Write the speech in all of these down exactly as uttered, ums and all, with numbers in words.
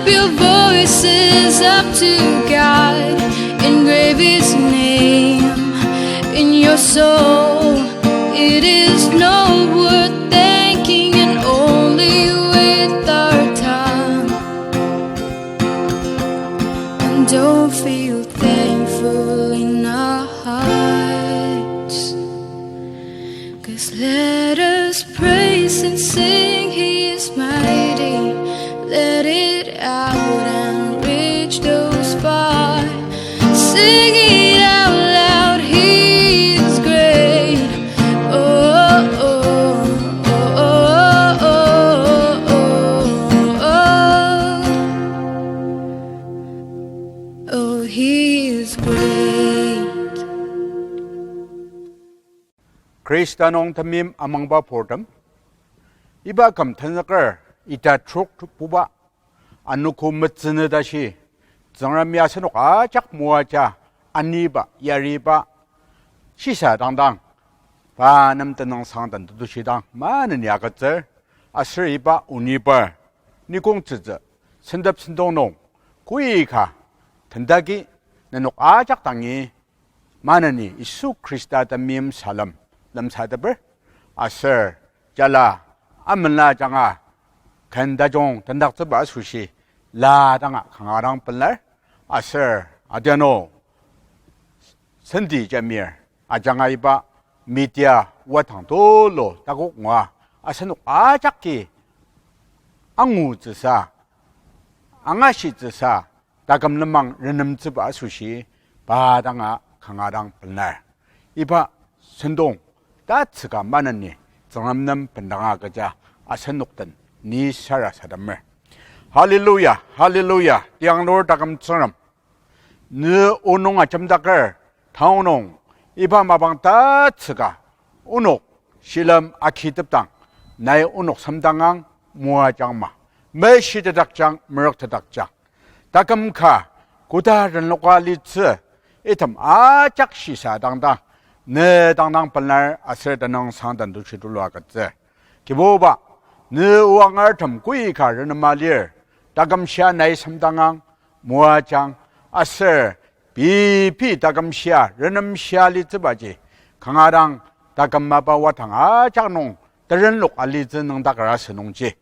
Your voices up to God, engrave his name in your soul. It is not worth thanking and only with our tongue. And don't feel thankful in our hearts. 'Cause let us praise and sing, he is mighty. Let it out and reach those far. Sing it out loud, he is great. Oh, oh, oh, oh, oh, oh. Oh, he is great. Khrista nung temeim amangba purtem, iba küm tenzüker ita trok puba anogo metsünü tashi, Tsüngremi asenok ajak moaja aniba, yariba, shisa dangdang, pa nem tenüngsang den tetushi dang maneni agütsür, aser iba onibar, nikong tsütsü, sentep sentong nung, koika, tendagi, nenok ajak dangi, maneni Yisu Khrista temeim salem lemsateper, aser jala amenla ajanga ken tajung tendaktsüba asoshi la danga kanga dang pelar, aser adianu Sendi Jamir ajanga iba media wadang tulu takok ngua asenok ajaki angutsüsa, angashitsüsa, taküm lenmang renemtsüba asoshi, pa danga kanga dang pelar. Iba sentong tatsüka maneni Tsüngrem nem bendanga kecha asenok den ni sarasademer. Hallelujah, hallelujah, tianglur taküm Tsüngrem. Ne onung ajemdaker, taonung, iba mapang tatsüka, onok, shilem akitepdang, nai onok semdangang moajangma, meshitedakjang, merüktetdakjang. Taküm ka, koda renloka litsü, item ajak shisa dangdang, ne dangdang pelar aser tenüngsang den tushi tulu agütsür. Kibuba, ne oangertem koika renema lir, taküm shia nai semdangang, moajang, aser pei pei taküm shia, renem shia litsübaji, kanga dang taküm mapa wadang ajak nung terenlok alitsü nüngdaker asü nungji,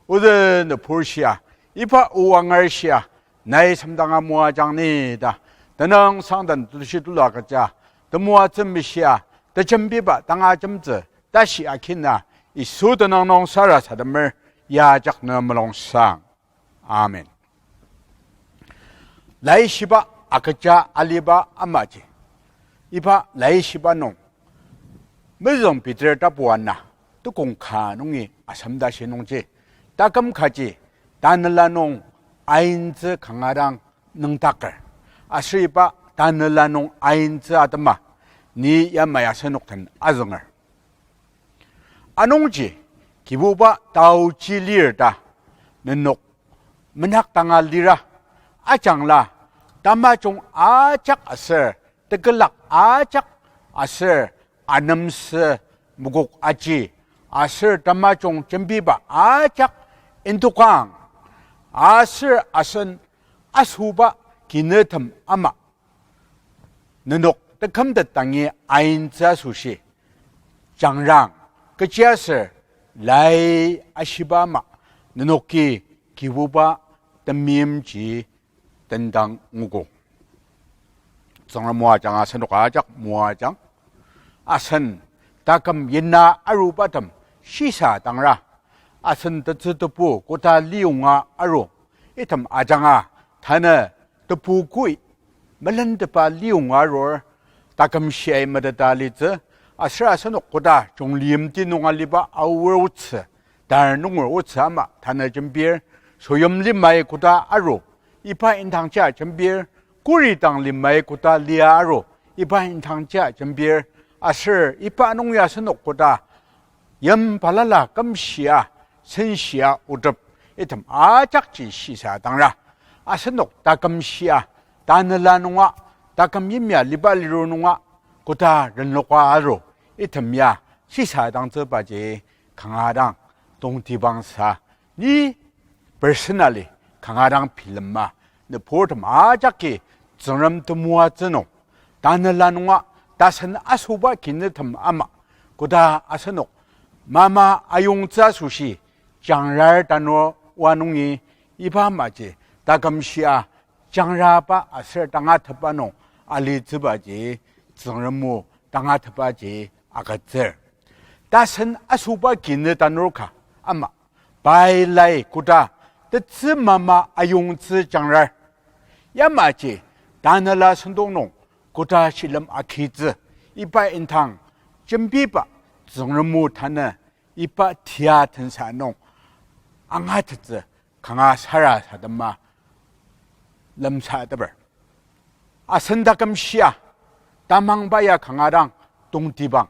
ozü nübur shia, iba oanger shia, nai semdanga moajang ni ta, tenüngsang den tushi tulu agütsü, temoatsü meshia, tejembiba tanga jemtsü, tashi akina, Yisu tenüng nung sarasademer, ya ajak ne mulungsang. Amen. Laishiba agüja aliba amaji. Iba laishiba nung, mezüng Peter tapu ana, tukong ka nungi asemdashi nungji, taküm kaji, tanela nung aintsü kanga dang nüngdaker. Aser iba tanela nung aintsü atema, ni yamai asenok den azünger. Anungji, Kibuba taoji lir ta, nenok menak danga lira, ajangla, tamajung ajak aser, tekülak ajak aser, anemsü mokok aji, aser tamajung jembiba ajak indokang, aser asen asoba kinütem ama nenok tekümtet dangi aintsü asoshi, jangrang, kechiaser, lai ashiba ama, nenoki Kibuba temeimji tendang ngugo. Tsüngrem moajang asenok ajak moajang. Asen taküm yina arubatem shisa dangra. Asen tetsü tebu koda liyonga aru. Item ajanga tanü tebu kui melentepa liyonga arur, taküm shiai meteta litsü, aser asenok koda Chungliyimti nung aliba Aor otsü, tar nunger otsü ama tanü jembir, Soyim limai koda aru, iba indangja jembir, Kuri dang limai koda lia aru, iba indangja jembir, aser iba nung ya asenok koda yim balala kümshia, senshia otep, item ajakji shisa dangra. Asenok taküm shia, tanela nunga, taküm yimya liba liru nunga, koda renloka aru, item ya shisa dangtsübaji kanga dang tongtibangsa, ni personally kanga dang bilema, nüburtem ajaki Tsüngrem temoatsü nung, tanela nunga tasen asoba kinütem ama, koda asenok mama ayongtsü asoshi, jangrar tanur oa nungi iba amaji taküm shia jangraba aser tangatetba nung alitsübaji Tsüngrem o tangatetbaji agütsür. Tasen asoba kinü tanur ka ama, pai lai koda tetsü mama ayongtsü jangrar. Yamaji tanela sentong nung koda shilem agitsü, iba indang jembiba Tsüngrem o tanü iba tia tensa nung angatettsü kanga sarasadema lemsateper. Asen taküm shia tamangba ya kanga dang tongtibang,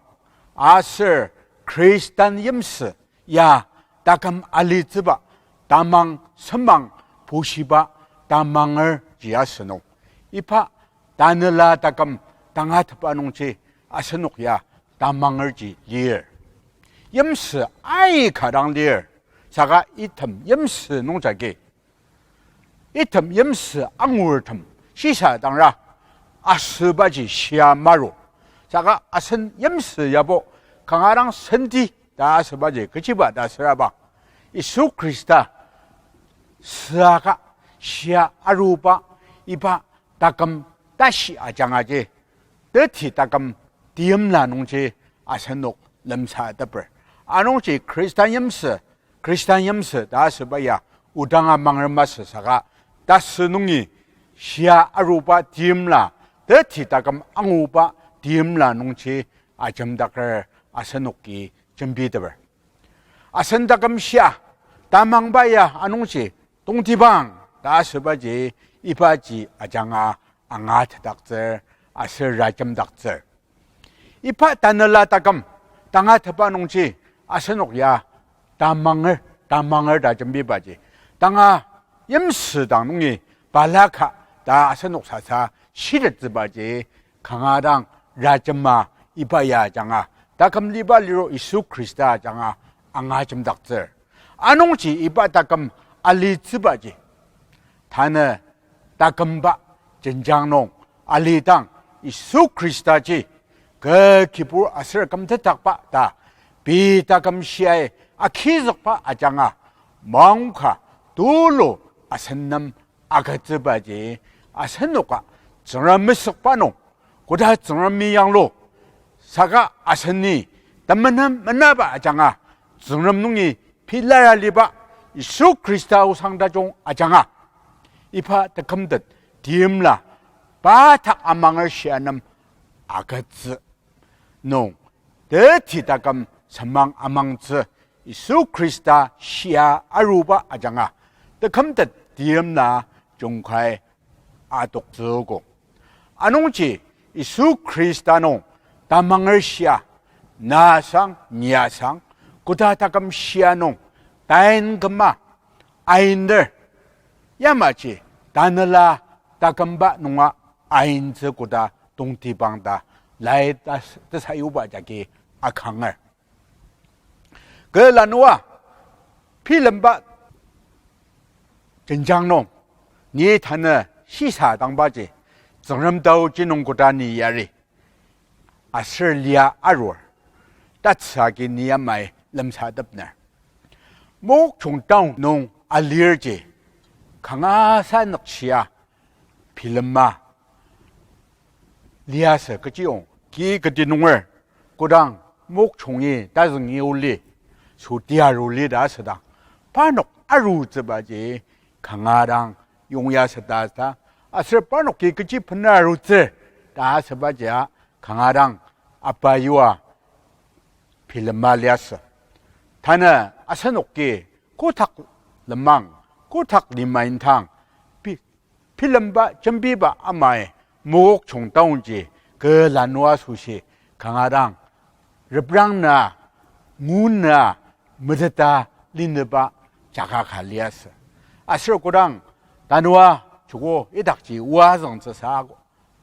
aser Khristan yimsü ya taküm alitsüba tamang semang pushiba tamangerji asü nung, iba tanela taküm tangatetba nungji asenok ya tamangerji lir. Yimsü aika dang lir, saka item yimsü nungjagi item yimsü angurtem shisadangra asübaji shia maru. Saka asen yimsü yabo kanga dang senti ta asübaji kechiba ta sürabang, Yisu Khrista süaka shia aruba iba taküm tashi ajangaji, teti taküm teimla nungji asenok lemsateper. Anungji Khristan yimsü, Khristan yimsü ta asüba ya odanga mangrema sü saka, tasü nungi shia aruba teimla, teti taküm anguba teimla nungji ajemdaker asenoki jembiteper. Asen taküm shia tamangba ya anungji tongtibang ta asübaji ibaji ajanga angatetdaktsür aser rajemdaktsür. Iba tanela taküm tangatetba nungji asenok ya tamanger, tamanger ta jembibaji, tanga yimsüdang nungi balaka ta asenok sasa shitettsübaji kanga dang rajema iba ya ajanga, taküm liba liro Yisu Khrista ajanga angajemdaktsür. Anungji iba taküm alitsübaji tanü takümba jenjang nung alidang Yisu Khristaji kü kibur aser kümtetdakba ta pei taküm shiai agizükba ajanga maongka tulu asen nem agütsübaji asenoka Tsüngrem mesükba nung, koda Tsüngremi yanglu, saka aseni temenen menaba ajanga, Tsüngrem nungi pilara liba Yisu Khrista osang tajung ajanga, iba tekümtet teimla pa dak amanger shia nem agütsü nung, teti taküm semang amangtsü Yisu Khrista shia aruba ajanga tekümtet teimla jungkai adoktsüogo. Anungji Yisu Khrista nung tamanger shia, na sang, ni asang, koda taküm shia nung tain küma ainer, yamaji tanela takümba nunga aintsü koda tongtibang ta lai ta tesayuba jagi akanger. Kü lanua bilemba jenjang nung ni tanü shisadangbaji, Tsüngrem taoji nung koda ni yari aser lia arur, tatsü agi ni yamai lemsatepner. Mokokchung town nung alirji kangasa nükshia bilema liasü kechiyong ki keti nunger, kodang Mokokchungi tazüngi oli, sütia aruli ta asüdang, parnok arutsübaji kanga dang yongyasüta ta, aser parnoki kechi bener arutsür ta asübaji a kanga dang apa yua bilema liasü. Tanü asenoki kotak lenmang, kotak lima indang, bi- bilemba jembiba amai Mokokchung townji kü lanua asoshi kanga dang reprang na, ngu na meteta linüba jaka ka liasü. Aser kodang tanua joko idakji oa azüngtsüsa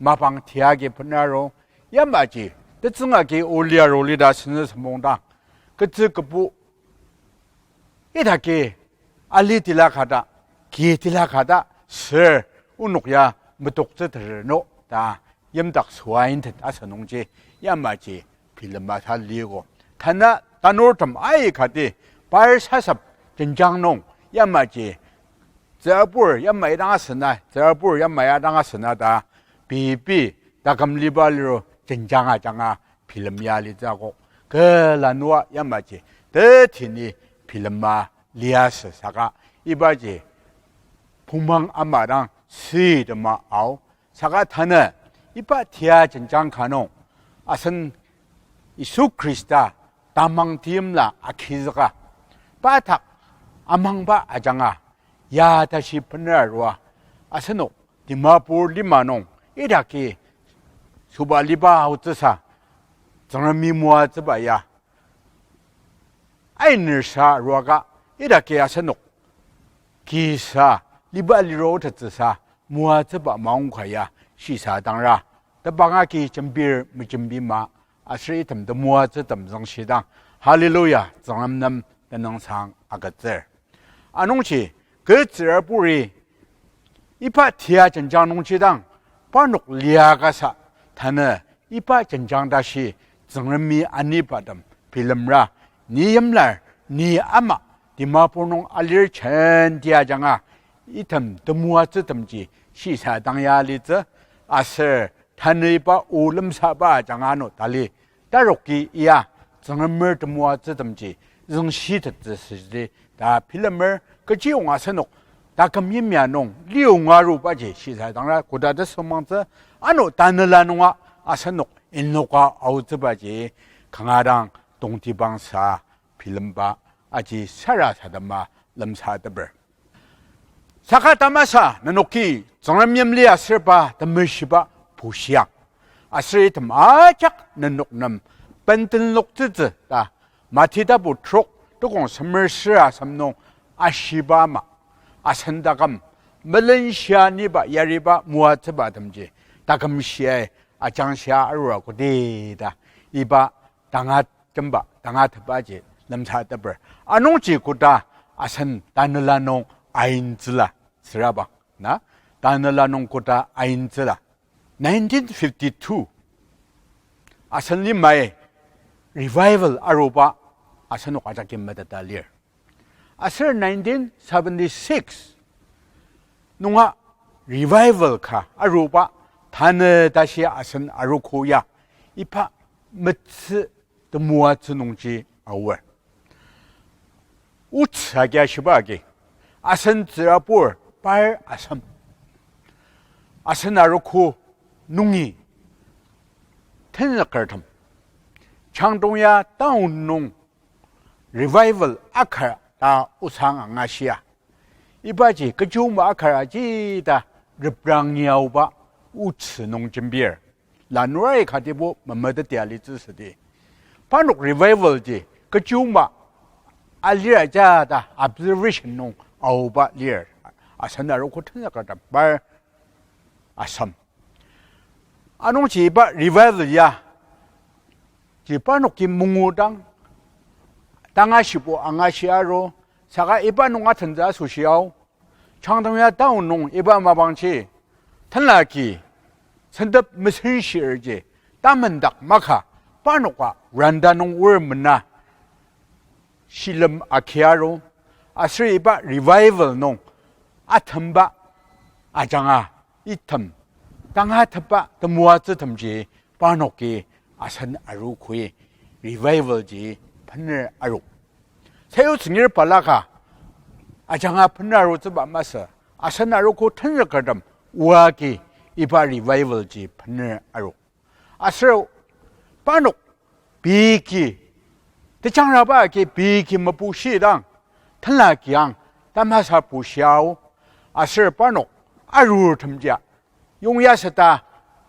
mapang tiagi bener arung, yamaji tetsüng agi oli aruli ta senzü sempongdang, ketsü kübu idaki ali tila kata ki tila ka ta sür onok ya metoktsüter no ta yimdak süa intet asü nungji yamaji bilema ta liko. Tanü tanurtem aikati par sasep jenjang nung yamaji tsürabur yamai dang asüna, tsürabur yamai dang asüna ta pei pei taküm liba liro jenjang ajanga bilem ya litsü akok. Kü lanua yamaji tetini bilema liasü saka ibaji pungmang ama dang sütema ao. Saka tanü iba tia jenjang ka nung asen Yisu Khrista tamang teimla agizüka, pa dak amangba ajanga ya tashi bener arua, asenok Dimapur lima nung idaki süba liba aotsüsa Tsüngremi moatsüba ya ainer sa aruaka idaki asenok kisa liba liro tetsüsa moatsüba maongka ya shisadangra. Tebang agi jembir mejembima aser item temoatsütem züngshidang, hallelujah, Tsüngrem nem tenüngsang agütsür. Anungji, kü tsüraburi iba tia jenjang nungji dang, parnok liakasa tanü iba jenjang tashi Tsüngremi anibatem bilemra, ni yimlar, ni ama, Dimapur nung alir jenti ajanga, item temoatsütemji shisadang ya litsü, aser tanü iba o lemsaba ajanga ano tali, taroki iya Tsüngremer temoatsütemji züngshitettsü südi ta bilemer. Kechiyong asenok taküm yimya nung liyonga arubaji shisadangra koda tesüngmangtsü, ano tanela nunga asenok inoka aotsübaji kanga dang tongtibangsa bilemba aji sarasadema lemsateper. Saka tamasa nenoki Tsüngrem yimli aser pa temeshiba bushiang, aser item ajak nenok nem bentenloktsütsü ta Mati tapu trok tukong semer ser asem nung ashiba ama, asen taküm melenshia niba yariba moatsübatemji takümshiai ajangshia arura kodi ta iba tanga temba, tanga tepaji lemsateper. Anungji koda asen tanela nung aintsüla, sürabang na, tanela nung koda aintsüla. Nineteen fifty-two asen limai revival aruba asenok ajaki meteta lir. Aser nineteen seventy-six nunga revival ka aruba tanü tashi asen arogo ya iba metsü temoatsü nungji aor. Otsü agi ashiba agi, asen tsürabur par asem, asen arogo nungi tenzükertem, Changtong ya town nung revival akar ta osang angashia, ibaji kechiyongba akar aji ta reprang yaoba otsü nung jembir. Lanur aikatibo memetetia litsü südi, parnok revival ji kechiyongba alir aja ta observation nung aoba lir. Asen arogo tenzükertem par asem. Anungji iba revival ya ji parnoki mangudang, tangashibo angashi aru, saka iba nung atentsü asoshi ao, Changtong ya town nung iba mapangji tenlaki sentep mesenshirji tamendak maka parnoka randa nung or mena shilem aki aru, aser iba revival nung atemba ajanga item tangatetba temoatsütemji parnoki asen arogoi revival ji bener aru. Sayu tsüngir balaka ajanga bener arutsüba masü, asen arogo tenzükertem oa agi iba revival ji bener aru. Aser parnok pei ki, tejangraba agi pei ki mebushidang, tenla kiang tamasa bushiao, aser parnok arurtemjia yongyaseta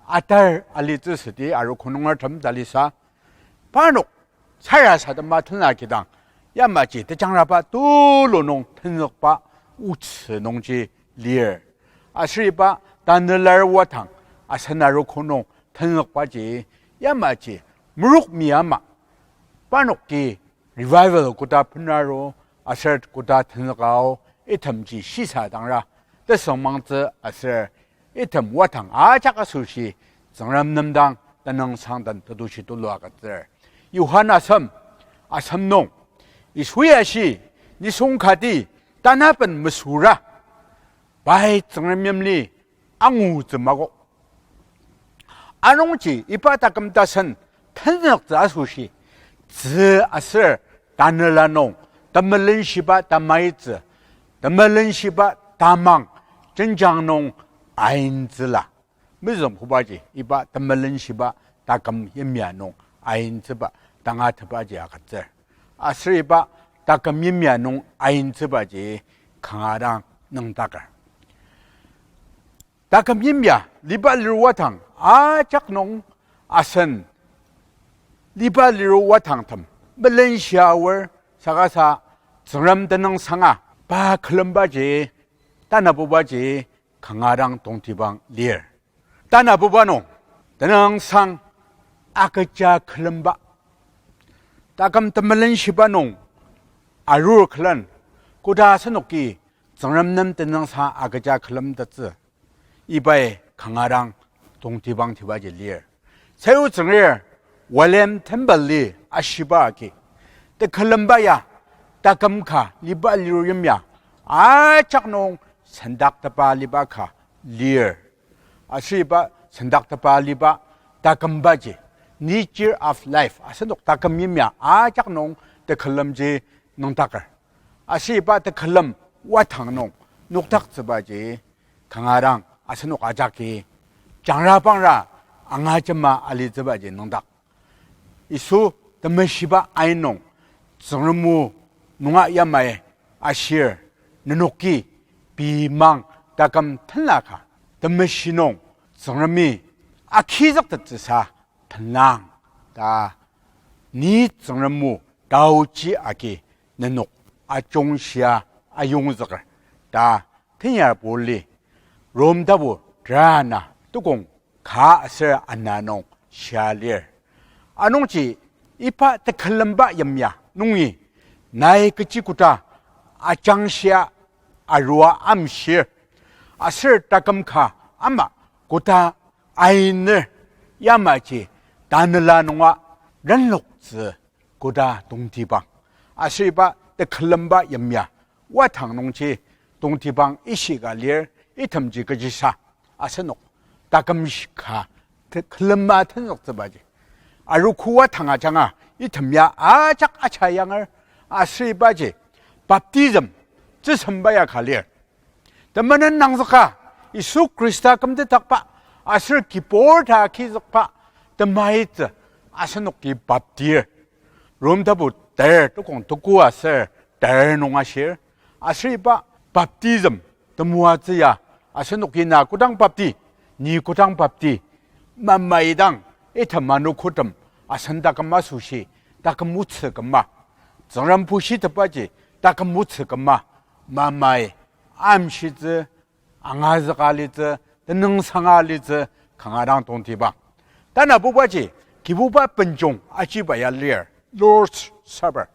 atar alitsü südi arogo nungertem talisa, parnok sarasadema tenla kidang, yamaji tejangraba tulu nung tenzükba otsü nungji lir. Aser iba tanela wadang asen arogo nung tenzükbaji, yamaji merokmi ama, parnoki revival koda benaru aser koda tenzükao, itemji shisadangra tesüngmangtsü aser item wadang ajak asoshi Tsüngrem nem dang tenüngsang den tetushi tulu agütsür. Yohana asem, asem nung, Yisui ashi, nisung kati tanaben mesüra, pai Tsüngrem yimli angutsü makok. Anungji iba taküm tasen tenzüktsü asoshi, tzü aser tanela nung temelenshiba tamaitsü, temelenshiba tamang jenjang nung aintsüla. Mezüngbubaji iba temelenshiba taküm yimya nung aintsüba tangatetbaji agütsür. Aser iba taküm yimya nung aintsübaji kanga dang nüngdaker. Taküm yimya liba liru wadang ajak nung asen liba liru wadangtem melenshia aor, saka sa Tsüngrem tenüngsanga pa külembaji, tanabubaji kanga dang tongtibang lir. Tanabuba nung tenüngsang agüja külemba, taküm temelenshiba nung arur külen, koda asenoki Tsüngrem nem tenüngsang agüja külemtettsü, ibai kanga dang tongtibangtibaji lir. Sayu Tsüngrem William Temple-i ashiba agi, tekülemba ya taküm ka liba liru yimya ajak nung sendaktepa aliba ka lir. Aser iba sendaktepa aliba takümbaji, nature of life, asenok taküm yimya ajak nung tekülemji nüngdaker. Aser iba tekülem wadang nung nokdaktsübaji kanga dang asenok ajaki jangrabangra angajema alitsübaji nüngdak. Yisu temeshiba ain nung Tsüngrem o nunga yamai ashir, nenoki pei mang taküm tenla ka temeshi nung Tsüngremi agizüktettsüsa tenlang ta, ni Tsüngrem o taochi agi nenok ajungshia ayongzüker ta tenyar Paul-i Rom tapu tera ana tukong ka aser ana nung shia lir. Anungji iba tekülemba yimya nungi nai kechi koda ajangshia arua amshir, aser taküm ka ama koda ainer yamaji tanela nunga renloktsü koda tongtibang. Aser iba tekülemba yimya wadang nungji tongtibang ishika lir, itemji kechisa asenok taküm sh-, ka te-, külema tenzüktsübaji. Arogo wadang ajanga item ya ajak aja yanger, aser ibaji baptism tsüsemba ya ka lir. Temenen nangzüka, Yisu Khrista kümtetdakba aser kibur ta agizükba temaitsü asenoki baptir. Rom tapu ter tukong tuku aser ter nung ashir. Aser iba baptism temoatsü ya, asenoki na kodang bapti, ni kodang bapti, mamaidang item anogotem asen taküm asoshi taküm otsü küma, Tsüngrem bushitepbaji taküm otsü küma, mamai amshitsü, angazüka litsü, tenüngsanga litsü, kanga dang tongtibang. Tanabubaji Kibuba benjong achiba ya lir, Lord's Supper.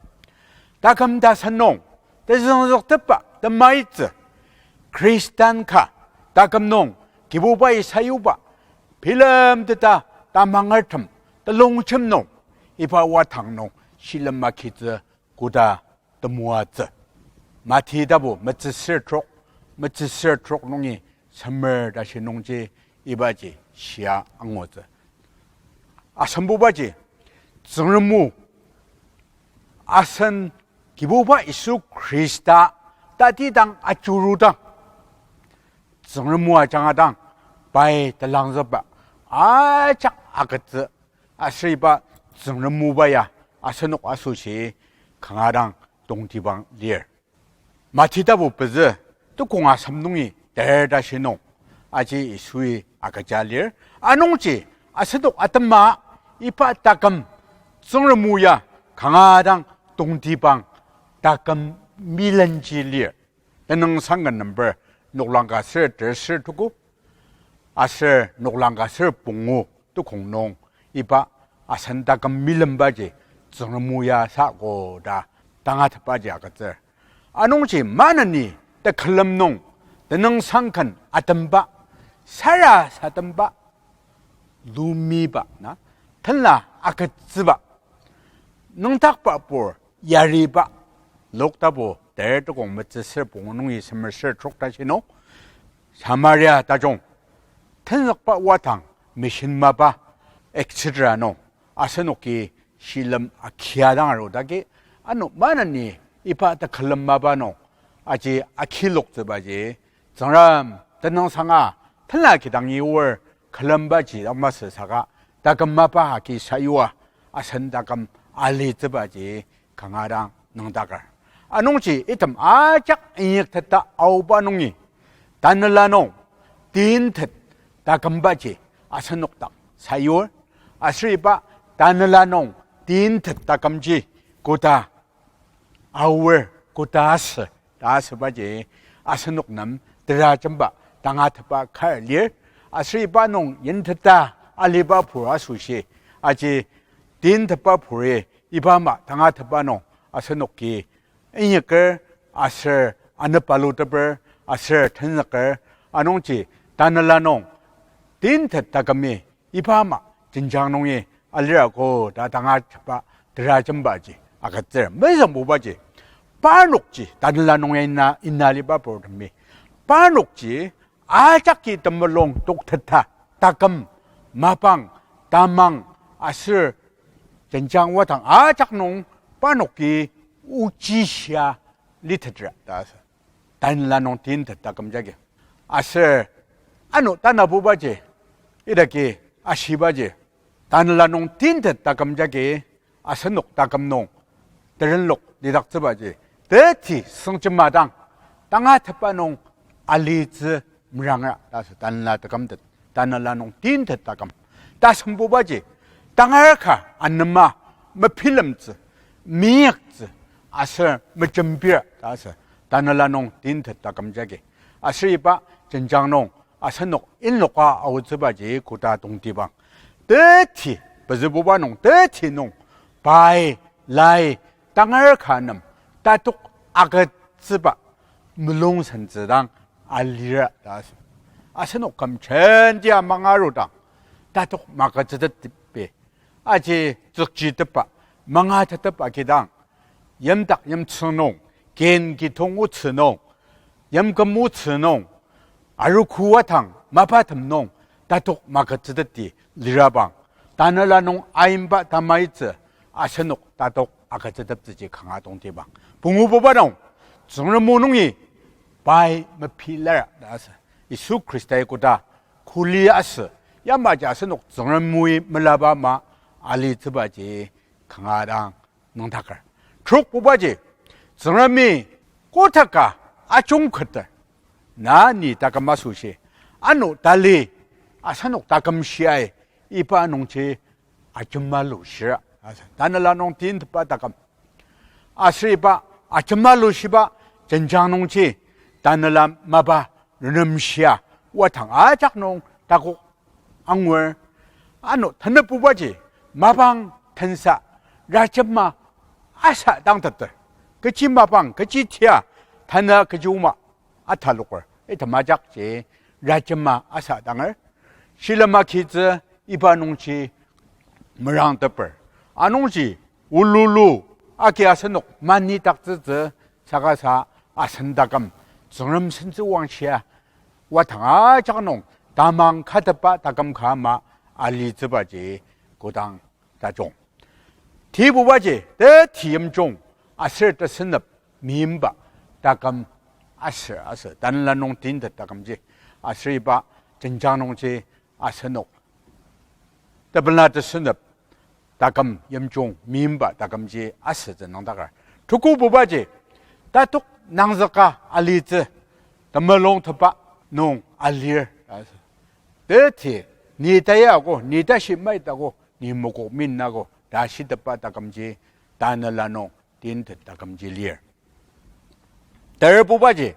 Taküm tasen nung tezüngzüktepba temaitsü Khristan ka taküm nung Kibubai sayuba bilemteta tamangertem telongjem nung iba wadang nung shilem agitsü koda temoatsü. Mati tapu metsüsür trok, metsüsür trok nungi semer tashi nungji ibaji shia angutsü. Asembubaji, Tsüngrem o asen Kibuba Yisu Khrista tatidang ajurudang, Tsüngrem o ajanga dang pai telangzüba ajak agütsü, aser iba Tsüngrem oba ya asenok asoshi kanga dang tongtibang lir. Mati tapu pezü tukong asem nungi ter tashi nung aji Yisui agüja lir. Anungji asenok atema iba taküm Tsüngrem o ya kanga dang tongtibang taküm milenji lir. Tenüngsang ken number noklang ka ser ter ser tuku, aser noklang ka ser pungu tukong nung iba asen taküm milembaji Tsüngrem o ya sako ta tangatetbaji agütsür. Anungji maneni tekülem nung, tenüngsang ken atemba, sarasademba, lumiba na, tenla agütsüba, nüngdakba pur yariba, Luk tapu ter tukong metsüsür pungu nungi semer ser trok tashi nung, Samaria tajung, tenzükba wadang mission mapa, et cetera nung, asenoki shilem akia dang arudagi, ano maneni iba tekülem mapa nung, aji akiloktsübaji, Tsüngrem tenüngsanga, tenla kidangi oar külembaji dang masü saka, taküm mapa agi sayua, asen taküm alitsübaji kanga dang nüngdaker. Anungji item ajak inyakteta aoba nungi, tanela nung tintet takümbaji asenok dak sayur, aser iba tanela nung tintet takümji koda aor, koda asü, ta asübaji asenok nem terajemba tangatetba kar lir, aser iba nung yinteta aliba pur asoshi, aji tintepba puri iba ama tangatetba nung asenoki inyaker aser anepaluteper aser tenzüker, anungji tanela nung tintet takümi iba ama jenjang nungi alirago ta tangatetba terajembaji agütsür. Mezüngbubaji, parnokji tanela nung ina, ina aliba purtemi, parnokji ajaki temulung tokteta, taküm, mapang, tamang, aser jenjang wadang ajak nung parnoki ochishia litetra ta asü, tanela nung tintet taküm jagi. Aser ano tanabubaji, idaki ashibaji, tanela nung tintet taküm jagi asenok taküm nung terenlok lidaktsübaji, teti sengjema dang tangatetba nung alitsü merangra ta asü, tanela takümtet, tanela nung tintet taküm. Tasembubaji, tangar ka anema mepilemtsü, meyaktsü, aser mejembir ta asü, tanela nung tintet taküm jagi. Aser iba jenjang nung asenok inloka aotsübaji koda tongtibang, teti pezübuba nung, teti nung, pai, lai, tangar ka nem tatok agütsüba mulung sentsü dang alira ta asü. Asenok küm jenti amang arudang, tatok magütsütettipi, aji tsükjitepba, mangatetepba kidang, yimdak yimtsüng nung, kin kitong otsü nung, yimküm otsü nung, arogo atang mapatem nung tatok magütsütetti lirabang, tanela nung aimba tamaitsü asenok tatok agütsüteptsüji kanga tongtibang. Pungububa nung, Tsüngrem o nungi pai mepilara ta asü. Yisu Khristai koda kuli asü, yamaji asenok Tsüngrem oi melaba ama alitsübaji kanga dang nüngdaker. Trokbubaji, Tsüngremi kotaka ajungketer, na ni taküm asoshi, ano tali asenok taküm shiai, iba nungji ajemalu shira, tanela nung tintepba taküm. Aser iba ajemalu shiba jenjang nungji tanela mapa renemshia wadang ajak nung takok angur. Ano tenepubaji mapang tensa rajema asa dangteter. Kechi mapang, kechi tia, tanü kechi oma ataloker. Item ajakji rajema asa danger. Shilem agitsü iba nungji merangteper. Anungji ululu agi asenok manidaktsütsü saka sa asen taküm Tsüngrem sentsüwangshia wadang ajak nung tamang katepba taküm ka ama alitsübaji kodang tajung. Tibubaji, teti yimjung aser tesünep meimba taküm aser, aser tanela nung tintet takümji, aser iba jenjang nungji asenok tepela tesünep taküm yimjung meimba takümji asütsü nüngdaker. Tukububaji, tatok nangzüka alitsü, temulung tepba nung alir. Teti, ni tayago, ni tashi maitago, ni mokok minago ta shitepba takümji tanela nung tintet takümji lir. Terbubaji,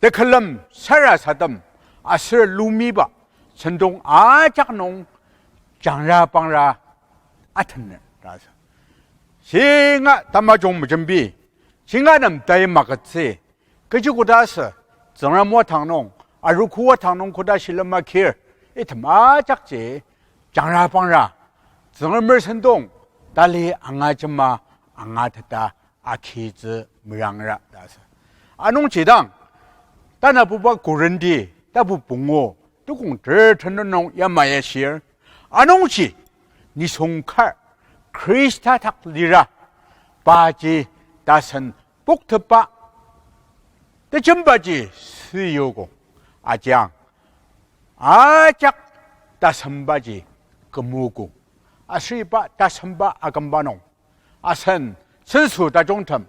tekülem sarasadem aser lumiba sentong ajak nung jangra pangra atener ta asü. Shinga tamajung mejembi, shinga nem tai magütsü, Kechi koda asü, Tsüngrem wadang nung, arogo wadang nung koda shilem akir, item ajakji, jangra pangra, Tsüngremer sentong, tali angajema angateta akitsü merangra ta asü. Anungji dang, tanabuba Korinti, tapu pungu, tukong ter tenet nung yamai ashir. Anungji, nisung kar, Khrista dak lira, paji tasen poktetba, tejembaji süyokong, ajang, ajak tasembaji kümogo, aser iba tasemba akümba nung, asen senso tajungtem,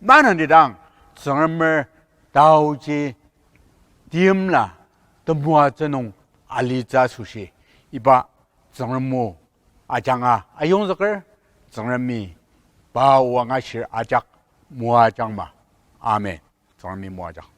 maneni dang Tsüngremer taoji timla temoatsü nung alitsü asoshi, iba Tsüngrem o ajanga ayongzüker, Tsüngremi pa o angashir ajak moajangma. Amen. Tsüngremi moajang.